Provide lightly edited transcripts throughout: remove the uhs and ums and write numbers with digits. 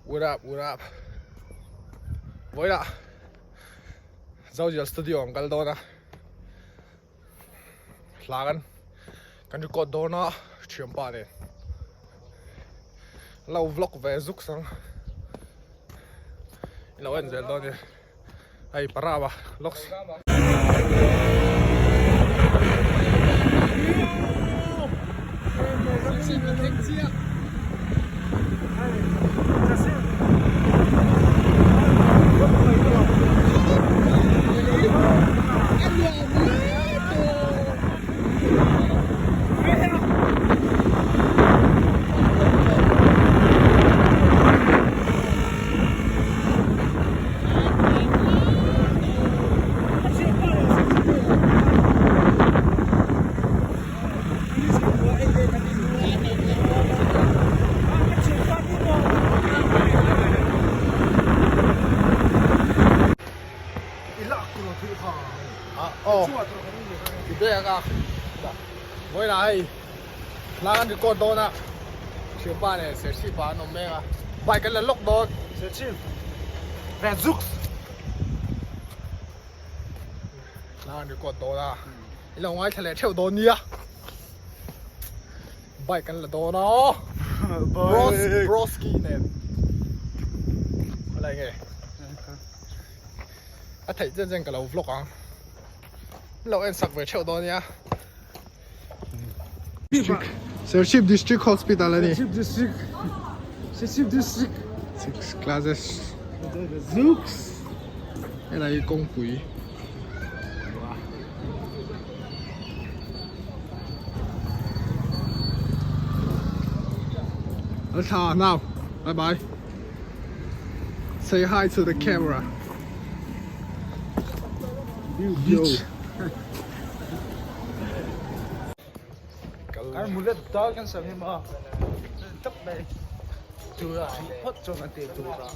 What up, what up? Vawilah Zozial Studio an kal dawn a, hla kan kan record dawn a thianpa nen lo vlog ve zuk sang ilo en zel dawn nia hei parava vlogs. Hla kan record dawn a thianpa leh Serchhip ah an awm mek a bike an la lawk dawn Serchhip Vezux hla kan record dawn a i lo ngaithla leh theuh dawn nia bike an la dawn a bros broski nen khawlai nge a theih chen chen ka lo vlog ang lo en sak ve theuh dawn nia. Serchhip District Hospital a ni. Serchhip District. Serchhip District. Six classes. Zooks. Helai kawngpui. A thla now. Bye bye. Say hi to the camera. Yo. Kan mulet dal kan sam hi ma tap mai tura phot chuan an te tura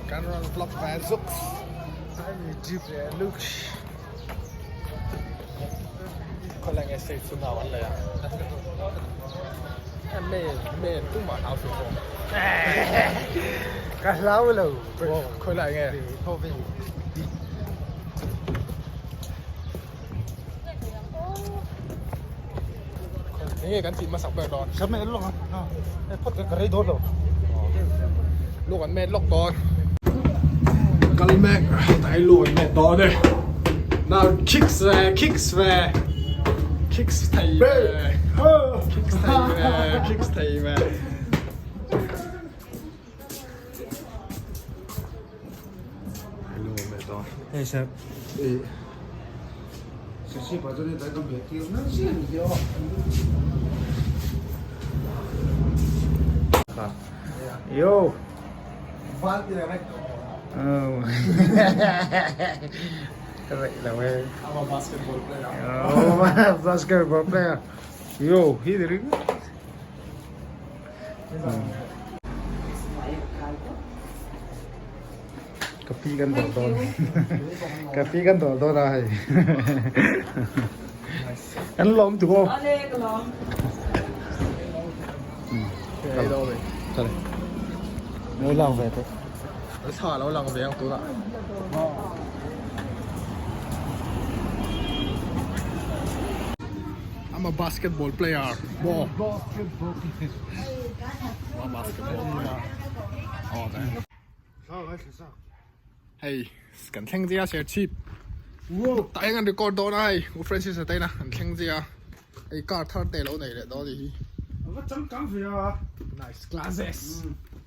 Kan run vlog ve zuk. Jeep lux. Khawlai nge state chu nau an lei a me me tumah hlau suh pawh ka hlau lo khawlai nge enge kan tih hmasak ber dawn ka met lawk a phawt ka rei dawn lo luk an met lawk dawn kal mek dai luk an met dawn e now kicks ve kicks ve kicks thei ve kicks thei ve kicks thei ve luk an met dawn hei sir e sir pa chuan dai kan bet tir na chian hi aw Yo. Oh. Right away. I'm a basketball player. Oh, basketball player. Yo, he did it. Ka pi kan dawr dawn ka pi kan dawr dawn a hei kan lawm tu aw Lo lang ve te Thla lo lang ve ang tunah I'm a basketball player Ball Basketball player I'm a basketball player Oh, Hei kan thleng zia Serchhip tah hian kan record dawn a hei U Francis a teina kan thleng zia hei car thar te lo nei leh dawn a nih hi. A va changkang ve a. Nice glasses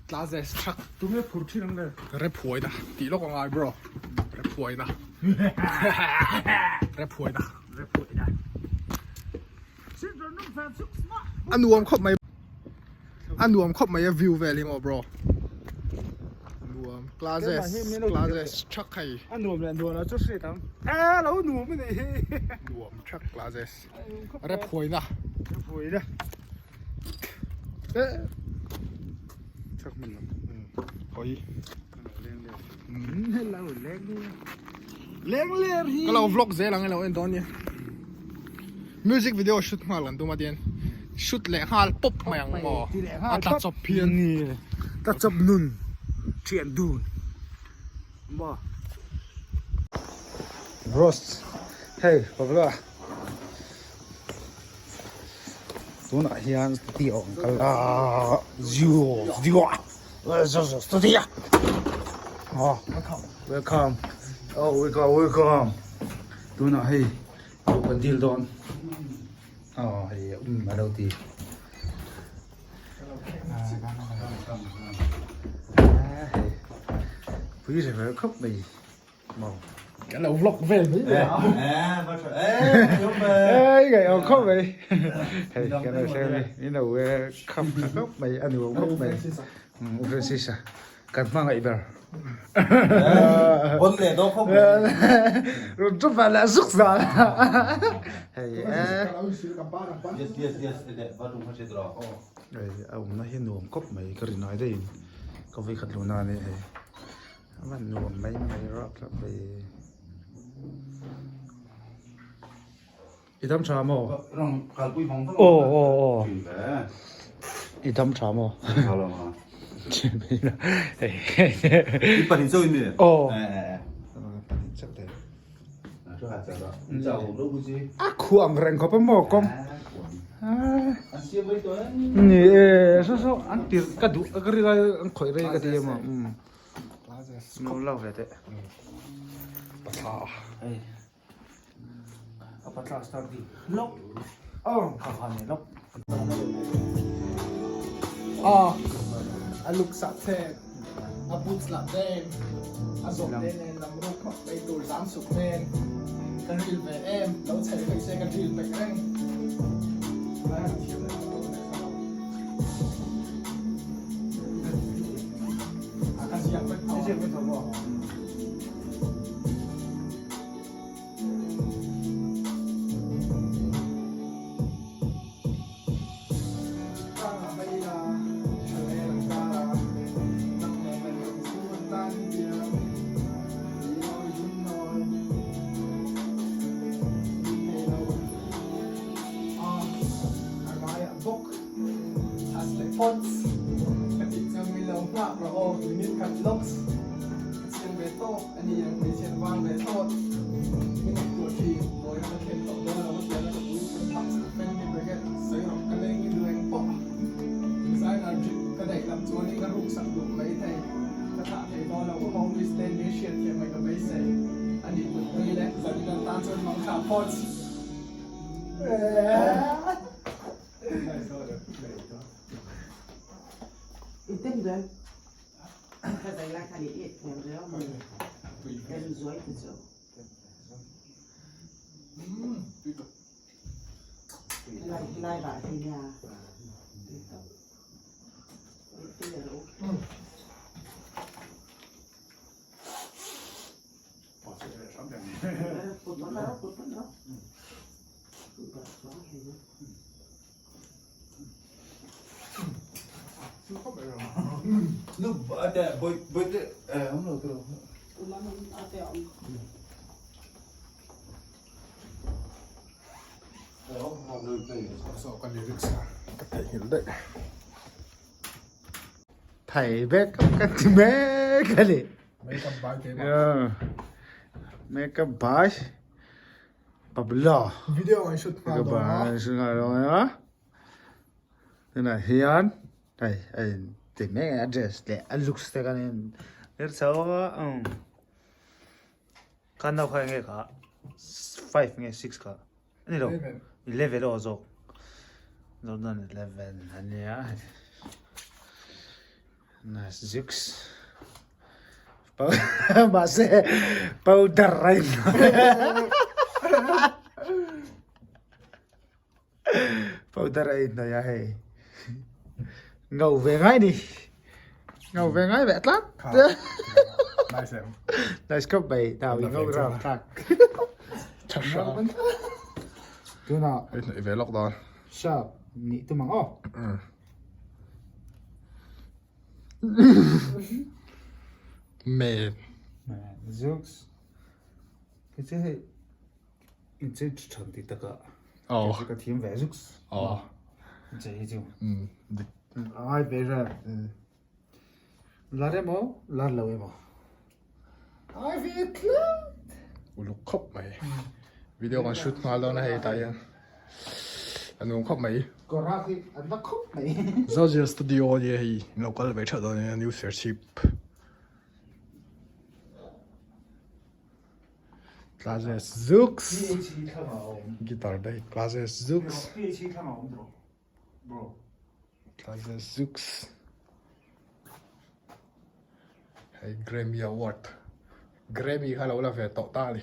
glasses truck. Tunge phur thin ang le. Rep huaina tih lawk a ngai bro rep huaina rep huaina. Rep huaina. A nuam khawp mai a nuam khawp mai a view vel hi maw bro nuam classes classes thak hei a nuam leh nuam lo chu hriat ang e lo nuam a nih hi nuam thak classes rep huaina rep huaina e thak man hawi Hello leng leng ler hi. Ka lo vlog zel ang ilo en dawn nia. Music video shoot nghal kan tum a tian shoot leh nghal pawp mai ang maw a tla chawp hian. Tla chawp nun thian dun maw. Bros hei Pablo a tunah hian studio an kal a zio zio studio welcome oh welcome welcome tunah hei Duh kan dil dawn aw hei um a lo ti pui reh reh khawp mai maw kan lo vlog vel mai mai a ei ngaih awm khawp mai hei kan lo hre mai in lo kham tha khawp mai a nuam khawp mai u Francis a Kan hmangaih ber. Bon leh daw khawp mai. Run chu van leh zuk zal. Hei e. Yes yes yes ede va tum kha hriat rawh. Hei a awmna hi nuam khawp mai ka rin ai daihin ka vawi khat luhna a ni hei. A van nuam mai mai rap rap mai. I dam tha maw? Rang kalpui vang vang. Aw aw aw. I dam tha maw? Tha lo ma. I panin chauh in mi? Aw. Panin chauh te. A khu ang reng khawp a maw kawng. Ni e so so an tir ka duh ka ri lai an khawih rei ka ti a maw. No lo ve teh. Patla. A patla start di lawk aw kha kha ne lawk. Ah, a luk sah che, a boots lah nen, a zawh te nen, lam ruk hmak mai tur zam suk nen, ka ril ve em, lo chhel phei se ka ril pek reng. A ka ziak vek tho. Ziak vek tho maw? Thei vek ka ti mek a ni. Makeup by te Makeup by Pablo. Video an shoot nghal dawn a. Shoot nghal dawn a. Tunah hian hei a in ti mek a dress leh a looks te kan en tir chho a Kha nau kha enge kha 5 nge 6 kha ani lo 11 aw zawk Jordan 11 ania nice 6 mahse powder a in powder a inhnawih a hei ngho ve ngai ni ngho ve ngai ve tlat nice em nice khawp mai tau i ngho ram thlak tha hram tuna inhnawih ve lawk dawn sharp nih tum ang aw me. Zoox Hei chu hei inchei tha than tih takah Aw. Ka thiam ve zoox Aw. Inchei hi chu. Dik. A ngai ve vel. Lar emaw lar lo emaw. A ngai ve tlat. Uluk khawp mai. Video kan shoot nghal dawn a hei tah hian. A nuam khawp mai. Kawr ah khi an la khawp mai. Zozir studio a nia hei in lo kal ve tha dawn nia new serchhip. Classes Zoox. Guitar daih Classes Zoox. Classes Zoox. Hei Grammy Award. Grammy kha lo la ve tawh ta a ni.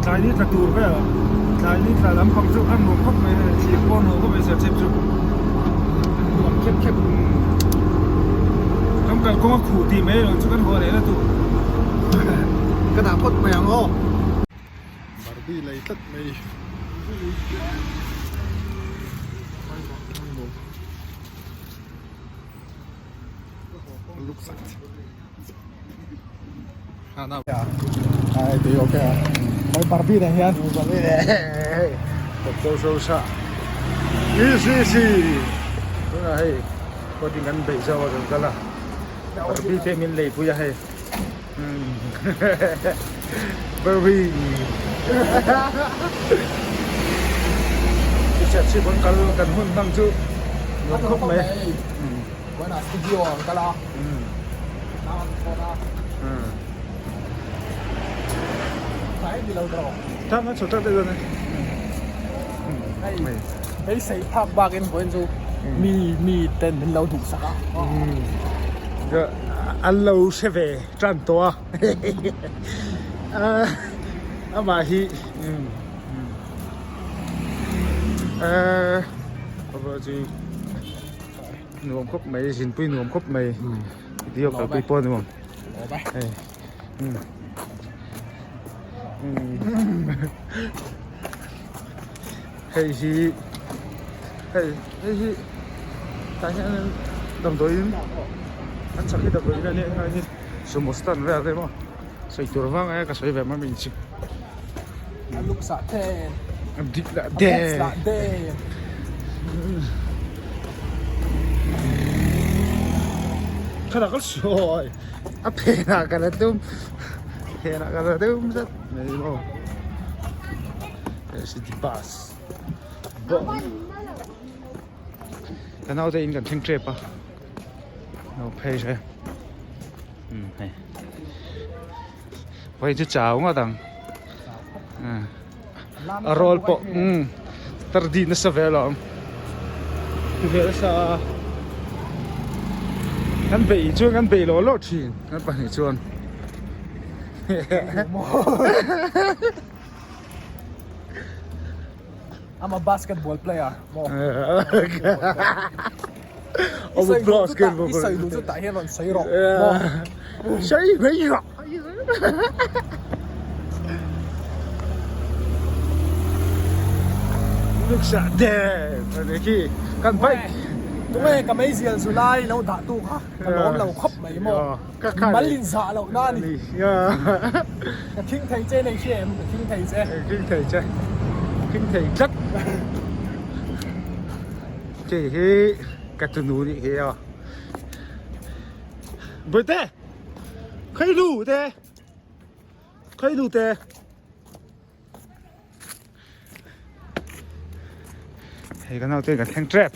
Tlai ni tla tur vel a, tlai ni tla lampang chu a nuam khawp mai a, thlir pawh a nuam khawp mai serchhip chu a nuam khep khep kan kalkawng a khuh tih mai lo chu kan haw leh la tur ka dah phawt mai ang aw Barbie lei tlat mai. Looks like Ai ti ok a. Hoi Barbie nen hian. Barbie nen hei. Doctor Sosa. Easy easy. Tunah hei kawt in kan beih zawk a kan kal a. Barbie te min lei pui a hei. Barbie. Chhiat chhip an kal kan hun hmang chu nuam khawp mai. Vawiinah studio ah an kal a. Nang an thawn a. Tlai ni lo dawh. Tham a chho tak daih dawn e. Hei beisei phak bakin vawiin chu mi mi ten min lo duh sak a. An lo hre ve tan tawh a. Amah hi chu nuam khawp mai zinpui nuam khawp mai video kalpui pawh nuam hei hei hi hei hei hi tah hian damdawiin an chak hi damdawiin a nia heng hi sumo stand vel te maw sawi tur vang a ka sawi ve mai mai chu a luk sah te a dik lah te a box lah te kha ka sawi a phenah ka la tum phenah ka la tum zat mai maw city bus ka naute in kan thleng tep a lo phei hre um hei vawiin chu chau ngawt ang a roll pawh um tar dih nasa ve alawm ti ve nasa a kan beih chuan kan beih lawh lawh thin kan pahnih chuan I'm a basketball player maw I'm a basketball I sawi duh chu tah hian rawn sawi rawh maw sawi mai rawh Looks at them ani khi kan bike Tunge ka meizial zu lai lo dah tu kha ka lawm lo khawp mai maw mal in zah loh na ani ka khing thei che nei hria em ka khing thei che khing thei che khing thei tlat kei hi ka tunu nih hi a Bawihte khawi lu te khawi lu te Hei kan naute kan thleng trap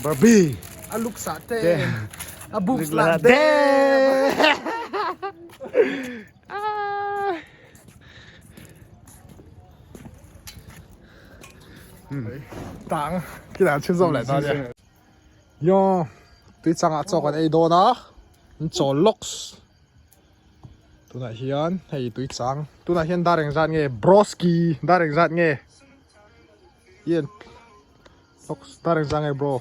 Barbie a luk sah te a books lah te Tang khi là chhun zawm leh ta nia Yo tui changah chaw kan ei dawn a an chawl lawks Tunah hian hei tui chang tunah hian dar engzat nge broski dar engzat nge hian lawks dar engzat nge bro.